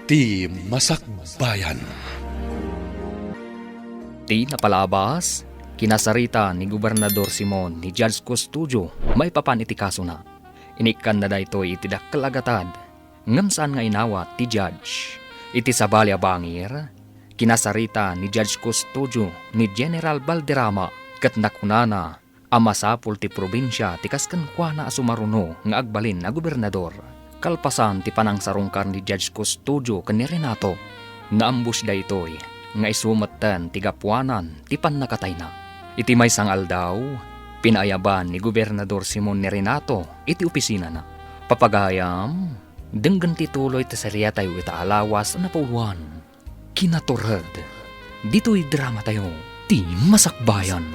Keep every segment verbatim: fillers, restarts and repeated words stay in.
Ti Masakbayan. Ti napalabas, kinasarita ni Gobernador Simon ni Judge Custodio maipapan iti kasona. Inikkanna daytoy iti dakkel a gatad, ngem saan nga inawat ti judge. Iti sabali a bangir, kinasarita ni Judge Custodio ni General Valderrama ket nakunana a masapul ti probinsia ti kas kenkuana a sumaruno nga agbalin a gobernador. Kalpasan ti panangsarungkar ni Judge Custodio ken ni Renato, naambus daytoy nga isu metten ti gapuanan ti pannakatayna. Iti maysa nga aldaw, pinaayaban ni Gobernador Simon ni Renato iti opisinana. Papagayam, denggen ti tuloy ti seriatayo ita a lawas a napauluan. Kinaturod. Ditoy dramatayo, Ti Masakbayan.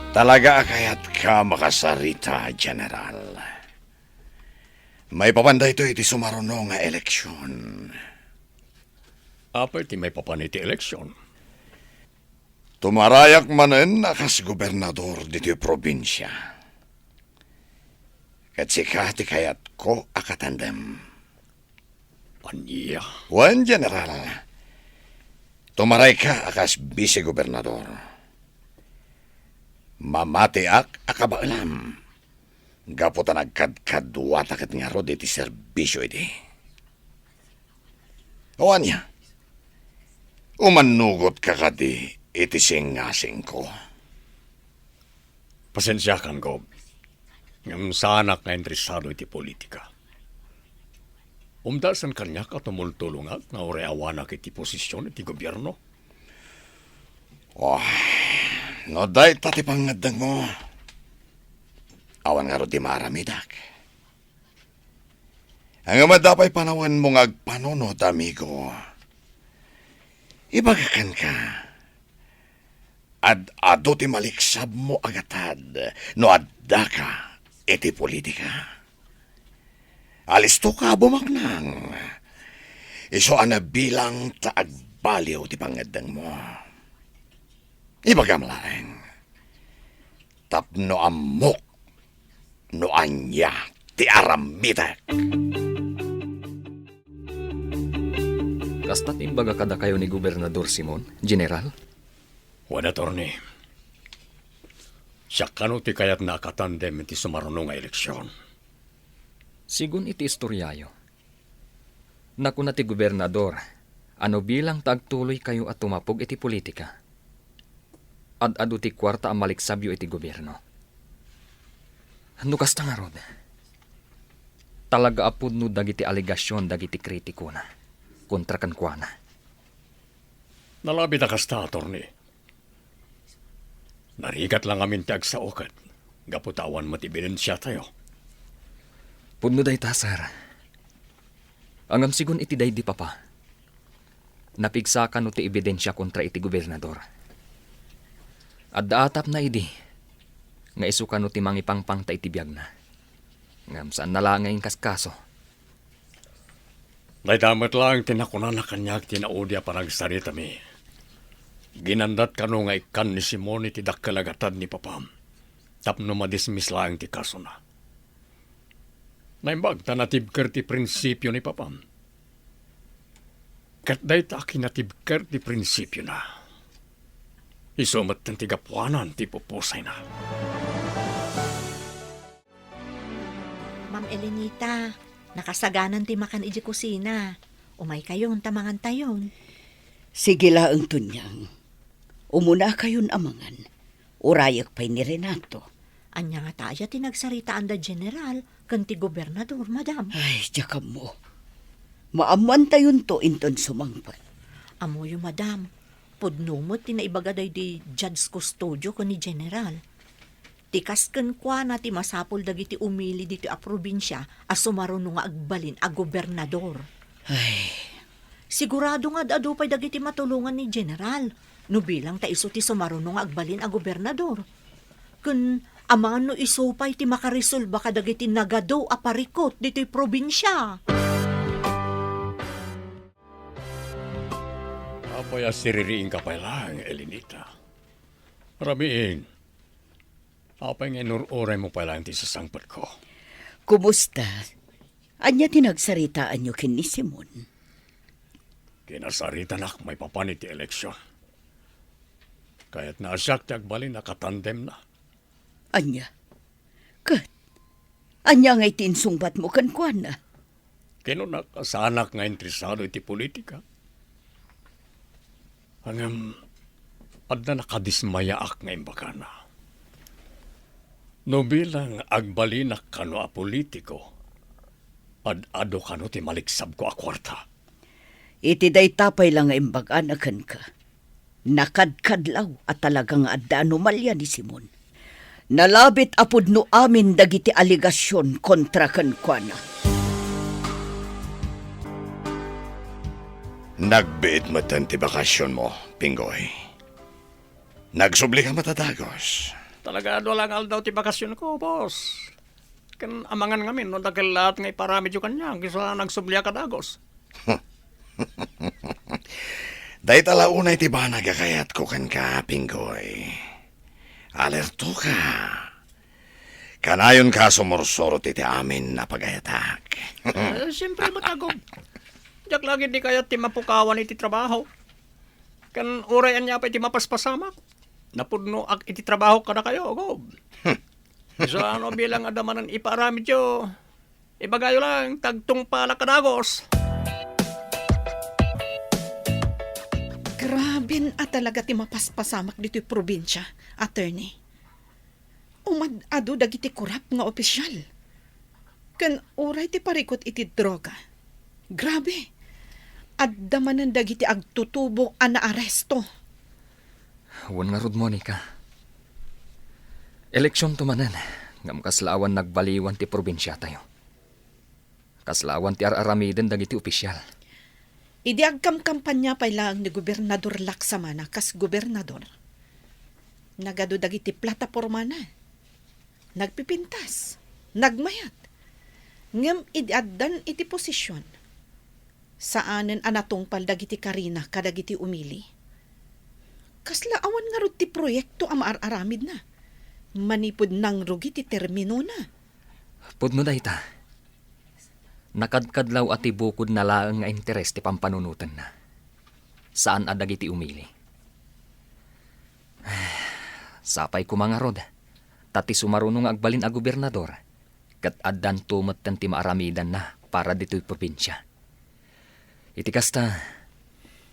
Talaga a kayatka makasarita, General. Maipapan daytoy iti sumaruno nga eleksion. Apay ti maipapan iti eleksion? Tumarayak manen a kas gobernador ditoy probinsia. Ket sika ti kayatko a katandem. Ania? Wen, General. Tumarayka a kas bise-gobernador. Mamatiak a kabaelam. Gapu ta nagkadkaduata ket ngarud iti serbisio idi. O ania? Umannugotka kadi iti singasingko? Pasensiakan, Gob. Ngem saanak nga interesado iti politika. Umdasen kaniak a tumultulongak nga uray awanak iti posisyon iti gobierno. Oh, no dayta ti pangngeddengmo, awan ngarud ti maaramidak. Ngem adda pay panawenmo nga agpanunot, amigo. Ibagak kenka, ad-adu ti maliksabmo a gatad no addaka iti politika. Alistoka a bumaknang. Isu a nabilang ta agbaliw ti pangngeddengmo. Ibagam laeng, tapno ammok no ania ti aramidek. Kasta ti imbaga kadakayo ni Gobernador Simon, General? Wen, attorney. Siak kano ti kayatna a katandem iti sumaruno nga eleksion. Sigun iti istoriayo, nakuna ti gobernador a no bilang ta agtuloykayo a tumapog iti politika, ad-adu ti kuarta a maliksabyo iti gobierno. No kasta ngarud, talaga a pudno dagiti alegasion dagiti kritikona kontra kenkuana. Nalabit a kasta, attorney. Narigat la ngamin ti agsao ket gapu ta awan met ebidensiatayo. Pudno dayta, sir. Ngem sigun iti daydi, Papa, napigsa kano ti ebidensia kontra iti gobernador. Adda atapna idi nga isu kano ti mangipangpangta iti biagna. Ngem saanna laeng nga inkaskaso. Dayta met laeng ti nakunana kaniak ti naudi a panagsaritami. Ginandat kano nga ikkan ni Simon iti dakkel a gatad ni Papam tapno madismiss laeng ti kasona. Naimbag ta natibker ti prinsipio ni Papam. Ket dayta a kinatibker ti prinsipiona, isu metten ti gapuanan ti pupusayna. Ma'am Elenita, nakasaganan ti makan idiay kusina. Umaykayon ta mangantayon. Sige laeng, Tonyang. Umunakayon a mangan. Urayek pay ni Renato. Ania ngata aya ti nagsaritaanda General ken ti Gobernador, Madam? Ay, diak ammo. Maammoantayonto inton sumangpet. Ammoyo, Madam. Pudno met ti naibaga daydi Judge Custodio ken ni General. Ti kas kenkuana ti masapul dagiti umili ditoy a probinsia a sumaruno nga agbalin a gobernador. Ay. Sigurado nga ad-adu pay dagiti matulongan ni General no bilang ta isu ti sumaruno nga agbalin a gobernador. Ken amangan no isu pay ti makaresolba kadagiti nagadu a parikut ditoy probinsia. Apay a siririingka pay laeng, Elenita? Ramiin, apay nga inur-uraymo pay laeng ti sasangpetko? Kumusta? Ania ti nagsaritaanyo ken ni Simon? Kinasaritanak maipapan iti eleksion. Kayatna a siak ti agbalin a katandemna. Ania? Ket ania ngay ti insungbatmo kenkuana? Kinunak a saanak nga interesado iti politika. Ngem adda nakadismayaak nga imbagana. No bilang agbalinak kano a politiko, ad-adu kano ti maliksabko a kuarta. Iti dayta pay la nga imbagana kenka, nakadkadlaw a talaga nga adda anomalia ni Simon. Nalabit a pudno amin dagiti alegasion kontra kenkuana. Nagbiit metten ti bakasionmo, Pinggoy. Nagsubli ka met a dagus. Talaga, dua la nga aldaw ti bakasionko, boss. Ken amangan ngamin no dakkel laat nga iparamidyo kaniak, isu a nagsubliak a dagus. Dayta la unay ti banag a kayatko kenka, Pinggoy. Alertoka. Kanayonka a sumursurot iti amin a pagayatak. Eh, siyempre met, Gob. Diak la ketdi kayat ti mapukawan iti trabaho. Ken uray ania pay ti mapaspasamak, napudnoak iti trabaho kadakayo, Gob. Isu a no bilang adda manen ipaaramidyo, ibagayo laeng ta agtungpalak a dagus. Graben a talaga ti mapaspasamak ditoy probinsia, attorney. Umad-adu dagiti korap nga opisial. Ken uray ti parikut iti droga. Grabe! Adda manen dagiti agtutubo a naaresto. Wen ngarud, Monica. Eleksionto manen, ngem kasla awan nagbaliwan ti probinsiatayo. Kasla awan ti ar-aramiden dagiti opisial. Idi agkamkampania pay laeng ni Gobernador Laksamana kas gobernador, nagadu dagiti platapormana. Nagpipintas, nagmayat. Ngem idi addan iti posision, saanen a natungpal dagiti karina kadagiti umili. Kasla awan ngarud ti proyekto a maar-aramidna manipud nangrugi ti terminona. Pudno dayta. Nakadkadlaw a ti bukodna laeng nga interes ti pampanunotenna. Saan a dagiti umili. Sapay koma ngarud, ta ti sumaruno nga agbalin a gobernador, ket addanto metten ti maaramidanna para ditoy probinsia. Iti kasta,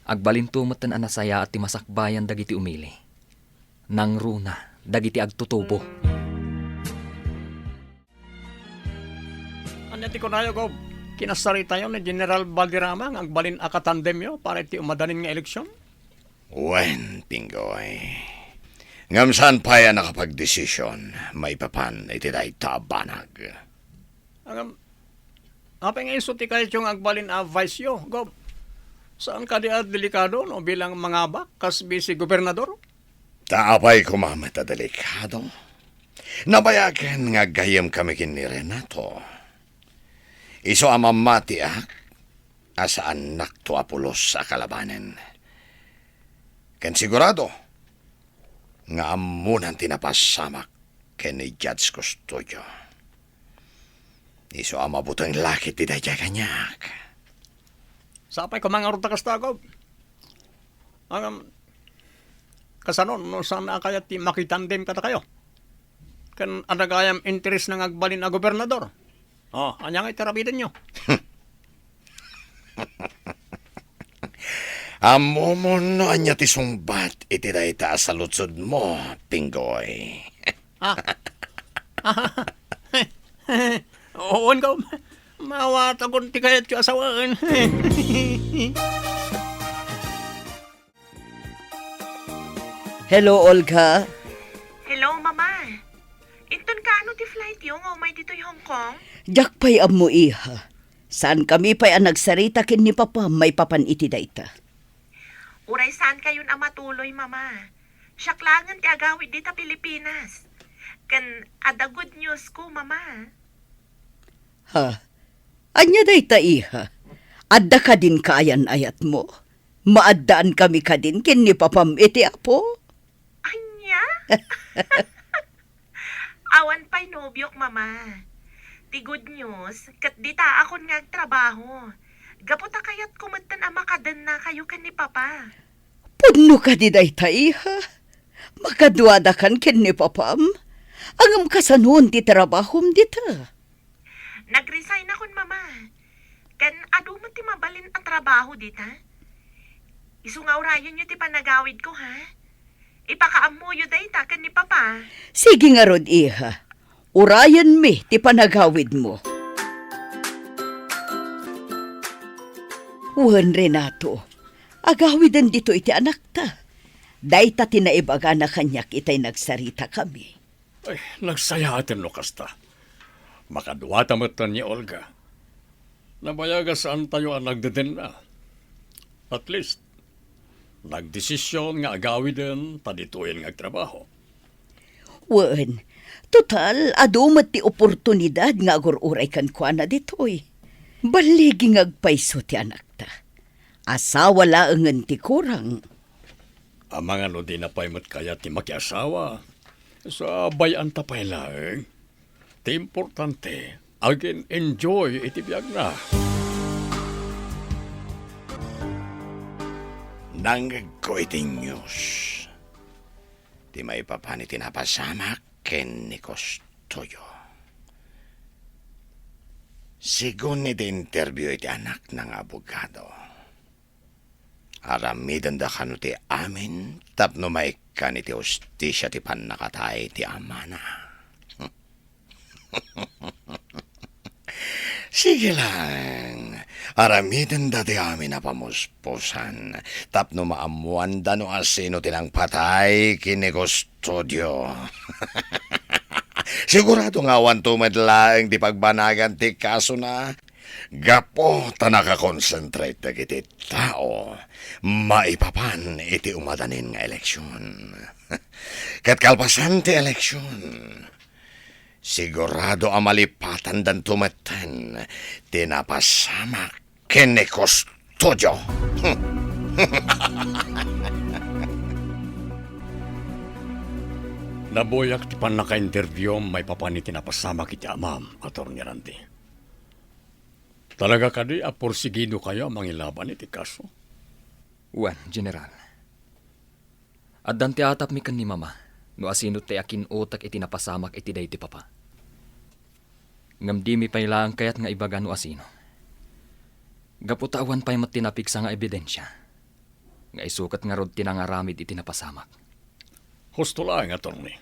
agbalinto metten a nasayaat ti masakbayan dagiti umili. Nangruna dagiti agtutubo. Ania ti kunayo, Gob? Kinasaritayo ni General Valderrama nga agbalin a katandemyo para iti umadanin nga eleksion? Wen, Pinggoy. Ngem saan pay a nakapagdesision maipapan iti dayta a banag. Ngem, apay nga isu ti kayatyo nga agbalin a vice-yo, Gob? Saan kadi a delikado no bilang mangabak kas bisi gobernador? Ta apay koma met a delikado? Nabayagen nga aggayyemkami ken ni Renato. Isu a mammatiak a saannakto a pulos a kalabanen. Ken sigurado nga ammonan ti napasamak ken ni Judge Custodio. Isu a mabuteng la ketdi daydiay kaniak. Sapay koma ngarud ta kasta, Gob. Ngem, kasano no saan a kayat ti makitandem kadakayo? Ken adda gayam interesna nga agbalin a gobernador? O, ania nga iti arabidenyo? Ammomon no ania ti sungbat iti dayta a saludsodmo, Pinggoy. Ah. Wen, Gob. Maawatagon ti kayatyo a sawen. Hello, Olga. Hello, Mama. Inton kaano ti flightyo nga umay ditoy Hong Kong? Diak pay ammo, iha. Saankami pay a nagsarita ken ni Papa maipapan iti dayta. Uray saankayon a matuloy, Mama. Siak laengen ti agawid dita Pilipinas. Ken adda good news ko, Mama. Ha? Ania dayta, iha? Adda kadin kaayan-ayatmo? Maaddaankami kadin ken ni Papam iti Apo? Ania? Awan pay nobiok, Mama. Ti good news, ket ditaakon nga agtrabaho. Gapu ta kayatko metten a makadennakayo ken ni Papa. Pudno kadi dayta, iha? Makaduadakan ken ni Papam? Ngem kasanon ti trabahom dita? Nag-resignakon, Mama. Ken adu met ti mabalin a trabaho dita. Isu nga urayenyo ti panagawidko, ha? Ipakaammoyo dayta ken ni Papa. Sige ngarud, iha. Urayenmi ti panagawidmo. Wen, Renato, agawiden ditoy ti anakta. Dayta ti naibagana kaniak itay nagsaritakami. Ay, nagsayaaten no kasta. Makaduata metten ni Olga. Nabayag a saantayo a nagdedenna. At least, nagdesisyon nga agawiden ta ditoyen nga agtrabaho. Wen, total, adu met ti oportunidad nga agur-uray kenkuana ditoy. Balligi nga agpayso ti anakta. Asawa laengen ti kurang. Amangan no dina pay met kayat ti makiasawa, sa bay-anta pay laeng. Ti importante, agin-enjoy iti biagna. Nangngegko iti news ti maipapan iti napasamak ken ni Custodio. Segun iti interview iti anakna nga abogado, aramidenda kano ti amin tapno maikkan iti hustisia ti pannakatay ti amana. Sige lang, aramidenda ti amin a pamuspusan tapno maammoanda no asino ti nangpatay ken ni Custodio. Sigurado nga awanto met laeng ti pagbanagan ti kasona. Gapu ta nakakonsentrate dagiti tao maipapan iti umadanin nga eleksion. Ket kalpasan ti eleksion, sigurado a malipatandanto metten ti napasamak ken ni Custodio. Nabuyak ti pannaka-interview maipapan iti napasamak iti amam, Attorney Randy. Talaga kadi a porsigidokayo a mangilaban iti kaso? Wen, General. Addan ti atapmi ken ni Mama no asino ti akin-utek iti napasamak iti daydi Papa. Ngem dimi pay laeng kayat nga ibaga no asino. Gapu ta awan pay met ti napigsa nga ebidensia nga isu ket ngarud ti nangaramid iti napasamak. Husto laeng, Attorney.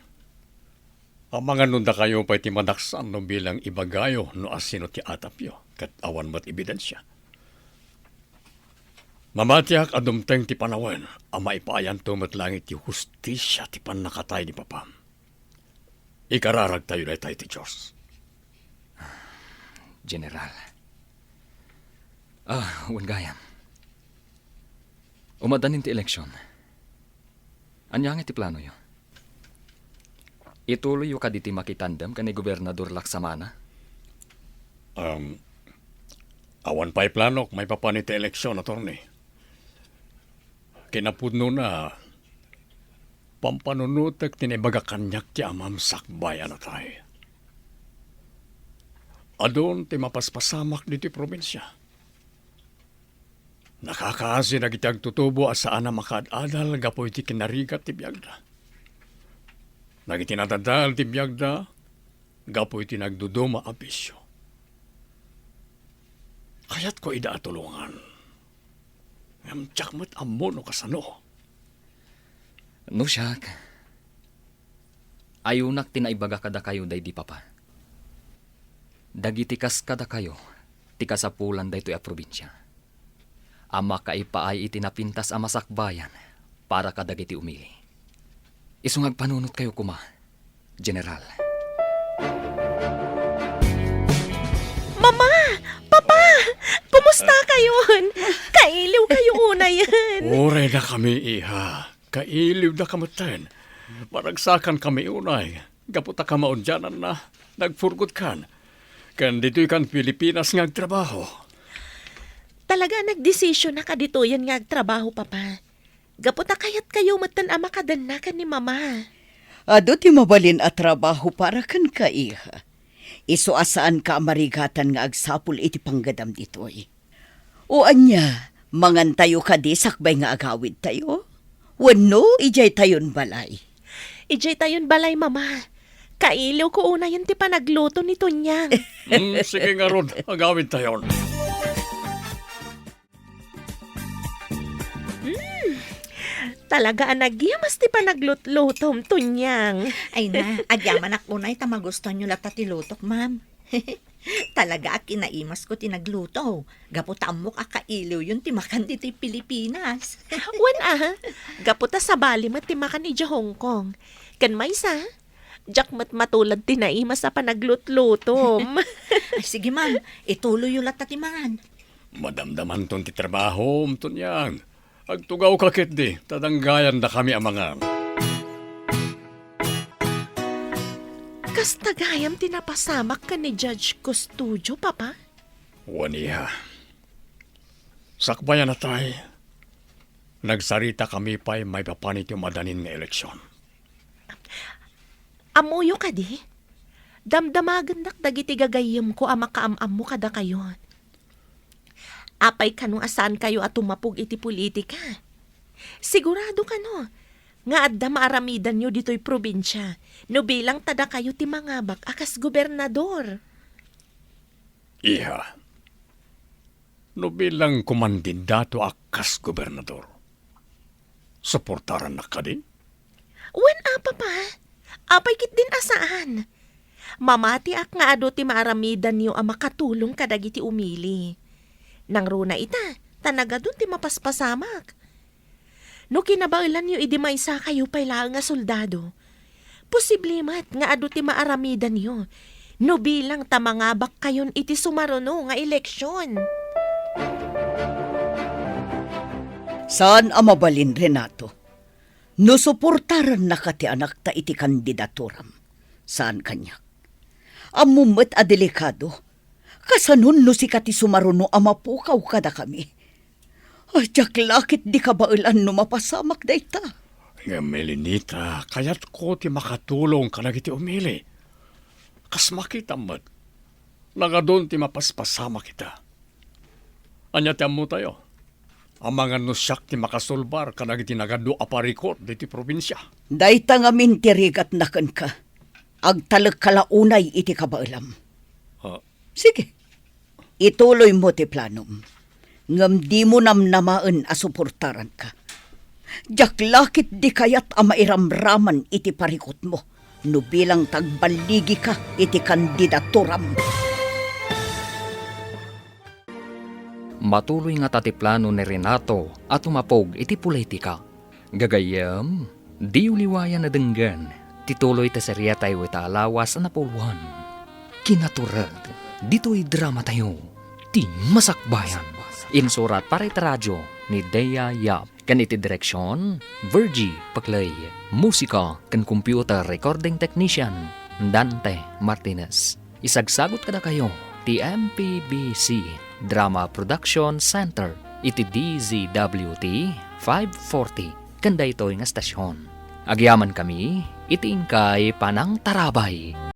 Amangan no dakayo pay ti madaksan no bilang ibagayo no asino ti atapyo, ket awan met ebidensia. Mamatiak a dumteng ti panawen a maipaayanto met laeng iti hustisia ti pannakatay ni Papam. Ikararagtayo dayta iti Dios. General. Ah, wen gayam. Umadanin ti eleksion. Ania nga ti planoyo? Ituloyyo kadi ti makitandem ken ni Gobernador Laksamana? Um, awan pay planok maipapan iti eleksion, Attorney. Kinapudnona, pampanunotek ti naibaga kaniak ti amam sakbay a natay. Adun ti mapaspasamak ditoy probinsia. Nakakaasi dagiti agtutubo a saan a makaad-adal gapu iti kinarigat ti biagda. Dagiti nadadael ti biagda gapu iti nagduduma a bisio. Kayatko ida a tulongan. Ngem diak met ammo no kasano. No siak, ayunak ti naibaga kadakayo daydi Papa. Dagiti kas kadakayo ti kasapulan daytoy a probinsia a makaipaay iti napintas a masakbayan para kadagiti umili. Isu nga agpanunotkayo koma, General. Mama! Papa! Kumusta kayon? Kailiw kayo unayen. Uray dakami, iha. Kailiw daka metten. Maragsakan kami unay. Gapu ta kamaudiananna, nagpurgotkan. Ken ditoy kan Pilipinas nga agtrabaho. Talaga a nagdesisionnak a ditoyen nga agtrabaho, Papa. Gapu ta kayatkayo metten a makadenna ken ni Mama. Adu ti mabalin a trabaho para kenka, iha. Isu a saanka a marigatan nga agsapul iti panggadam ditoy. O ania, mangantayo kadi sakbay nga agawidtayo? Wenno, idiaytayon balay? Idiaytayon balay, Mama. Kailiwko unayen ti panagluto ni Tonyang. Mm, sige ngarud, agawidtayon. Mm, talaga a nagyamas ti panaglutlutom, Tonyang. Ay na, agyamanak unay ta magustuanyo latta ti lutok, ma'am. Talaga a kinaimasko ti nagluto. Gapu ta ammok a kailiwyon ti makan ditoy Pilipinas. Wen a, gapu ta sabali met ti makan idiay Hong Kong. Ken maysa, diak met matulad ti naimas a panaglutlutom. Ay, sige, ma'am. Ituloyyo latta ti mangan. Madamdamanton ti trabahom, Tonyang. Agtugawka ketdi, ta danggayandakami a mangan. Kasta gayam ti napasamak ken ni Judge Custodio, Papa? Wen, iha. Sakbay a natay, nagsaritakami pay maipapan iti umadanin nga eleksion. Ammoyo kadi? Damdamagendak dagiti gagayyemko a makaam-ammo kadakayo. Apay kano a saankayo a tumapog iti politika? Sigurado kano nga adda maaramidanyo ditoy probinsia no bilang ta dakayo ti mangabak a kas gobernador? Iha, no bilang kumandidato a kas gobernador, suportarannak kadi? Wen a, Papa. Apay ketdin a saan? Mamatiak nga adu ti maaramidanyo a makatulong kadagiti umili. Nangruna ita, ta nagadun ti mapaspasamak. No kinabaelanyo idi maysakayo pay laeng a soldado, posible met nga adu ti maaramidanyo no bilang ta mangabakkayon iti sumaruno nga eleksion. Saan a mabalin, Renato. No suportarannaka ti anakta iti kandidaturam, saan kaniak. Ammom met a delikado. Kasanon no sika ti sumaruno a mapukaw kadakami? Ay, diak la ketdi kabaelan no mapasamak dayta. Ngem, Elenita, kayatko ti makatulong kadagiti umili. Kas makitam met, nagadun ti mapaspasamak ita. Ania ti ammotayo? Amangan no siak ti makasulbar kadagiti nagadu a parikut ditoy probinsia. Dayta ngamin ti rigatna kenka. Agtalekka la unay iti kabaelam. Ah. Sige, ituloymo ti planom. Ngem dimo namnamaen a suportaranka. Diak la ketdi kayat a mairamraman iti parikutmo no bilang ta agballigika iti kandidaturam. Matuloy ngata ti plano ni Renato a tumapog iti politika. Gagayyem, diyo liwayan a denggen ti tuloy ti seriatayo ita a lawas a napuloan. Kinatured, ditoy dramatayo, ti Masakbayan. Insurat para iti radio ni Dea Yap. Ken iti direksion, Virgie Paclay. Musika ken computer recording technician, Dante Martinez. Isagsagut kadakayo ti M P B C Drama Production Center iti D Z W T five forty ken daytoy nga estasion. Agyamankami iti inkay panangtarabay.